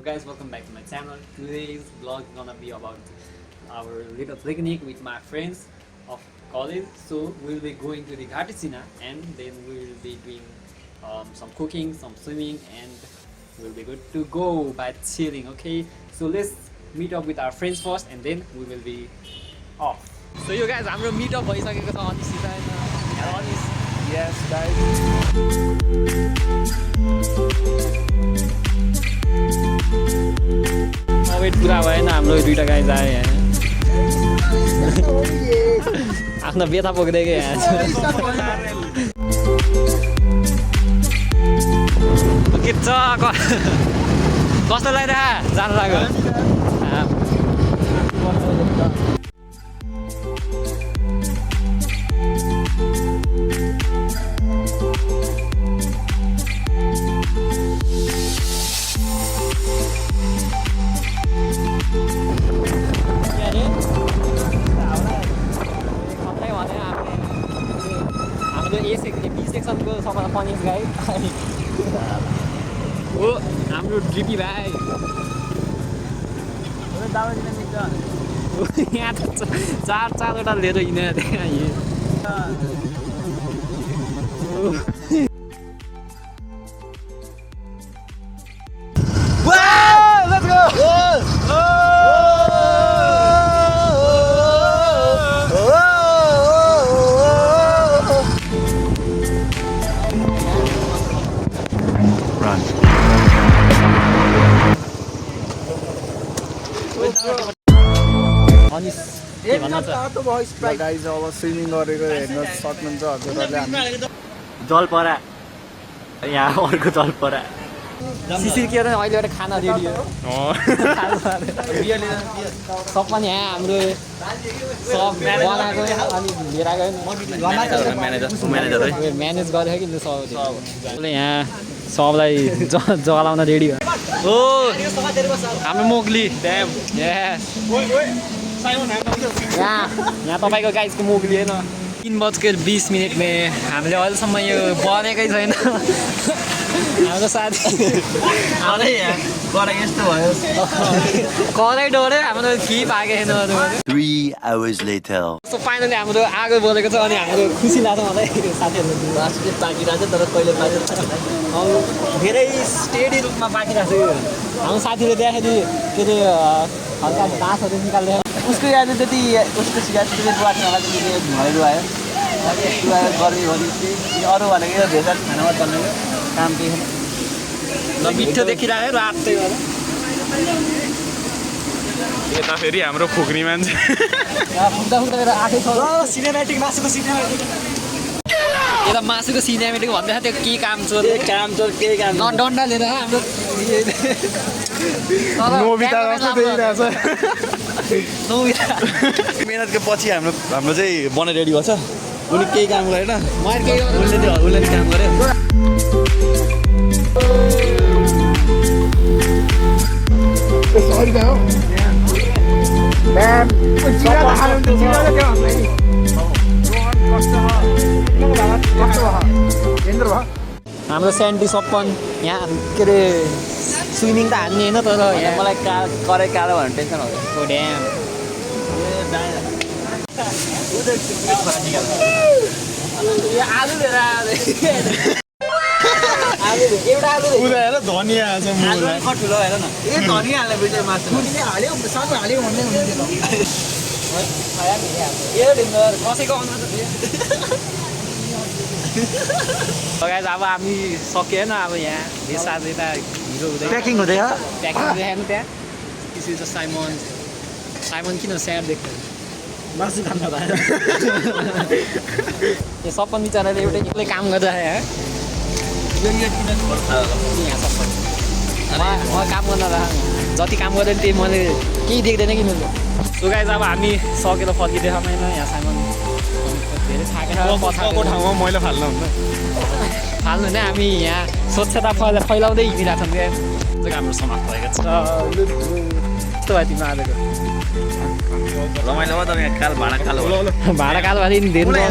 guys, welcome back to my channel. Today's vlog is gonna be about our little picnic with my friends of college. So we'll be going to the Ghatisina and then we'll be doing some cooking, some swimming, and we'll be good to go by chilling. Okay, so let's meet up with our friends first and then we will be off. So you guys, हाम्रो meet up भइसकेको छ अनिसित हैन Anis. Yes, guys. Weight पुरा भएन हाम्रो दुईटा guys आयो यहाँ. आफ्नो बेथा पोख्दै क्या यहाँ. के छ कस्तो लागिरहेको जानु लाग्यो. सेक्सनको सबैभन्दा फनिस्ट गाई हो हाम्रो ड्रिपी भाइ. यहाँ त चारवटा लिएर हिँडेर त्यहाँ गाइज अब स्विमिङ गरेको हेर्न सक्नुहुन्छ हजुरहरूले. जलपरा यहाँ अर्को जलपरा शिशिर के अहिले एउटा खाना रेडी हो. सब पनि यहाँ हाम्रो सब बनाएको अनि लिएर आएको म्यानेज गरेको कि सबले यहाँ सबलाई जलाउन रेडी हो. हाम्रो मोगली ड्याम. यहाँ तपाईँको गाइजको मोगली होइन. 3:20 में हामीले अहिलेसम्म यो बनेकै छैन. हाम्रो साथी करै डोरे हाम्रो के पाएको छैन. 3 hours later. सो फाइनली हाम्रो आगो बोलेको छ अनि हाम्रो खुसी लाग्छ मलाई साथीहरू. पाकिरहेको छ तर कहिले धेरै स्टेडी रूपमा पाकिरहेको छ. हाम्रो साथीले देखाइदियो के अरे हल्का घाँसहरू निकाल्दै उसको याद त्यति उसको सिगारेट बाँच्नलाई धुवाइहरू आयो. गर्मी भनेपछि अरू भनेको भेजा खानामा चल्ने काम केही छैन. ल मिठो देखिरहेको रातै होला. यता फेरि हाम्रो फुक्री मान्छे फुक्दा मेरो आँखै छ. सिनेमेटिक मासुको सिनेमेटिक यता मासुको सिनेमेटिक भन्दै त्यो के काम चोर केही काम न डन्डा लिएर हाम्रो मेहनतको पछि हाम्रो चाहिँ बनाइ रेडी भएको छ. उनी केही काम गरेन, मैले केही उसले काम गर्यो. हाम्रो सेन्टी सपन यहाँ के अरे स्विमिङ त हान्ने होइन तर यहाँ मलाई करै कालो भनेर टेन्सन हुन्छ. ड्याम आलु लिएर एउटा आलु हेर धनिया ठुलो हेर न. ए धनिया हाल्ने बिचमा मासु हाल्यो सानो हाल्यो भन्ने हुन्थ्यो. कसैको अनुहार गाइज अब हामी सकेन. अब यहाँ साथ यता हिरो हुँदैन. प्याकिङ हुँदै प्याकिङ देखाएन त्यहाँ. दिस इज द साइमन किन स्याड देख्छ मासु खान भएर यो सपन बिचराले एउटै एक्लै काम गर्दा यहाँ सपन म काम गर्न जति काम गर्दा त्यही मैले केही देख्दैन कि मैले. सो गाइज अब हामी सकेर फर्किँदैछौँ होइन. यहाँ साइमन धेरै थाकेको ठाउँमा मैला फाल्नु हुन्छ. फाल्नु होइन हामी यहाँ स्वच्छता फैलाउँदै हिँडिरहेको छौँ. क्या हाम्रो समाप्त भएको छ. कस्तो भयो तिम्रो आजको रमाइलो भयो. तपाईँ काल भाडा कालो भाडा कालो भयो नि धेरै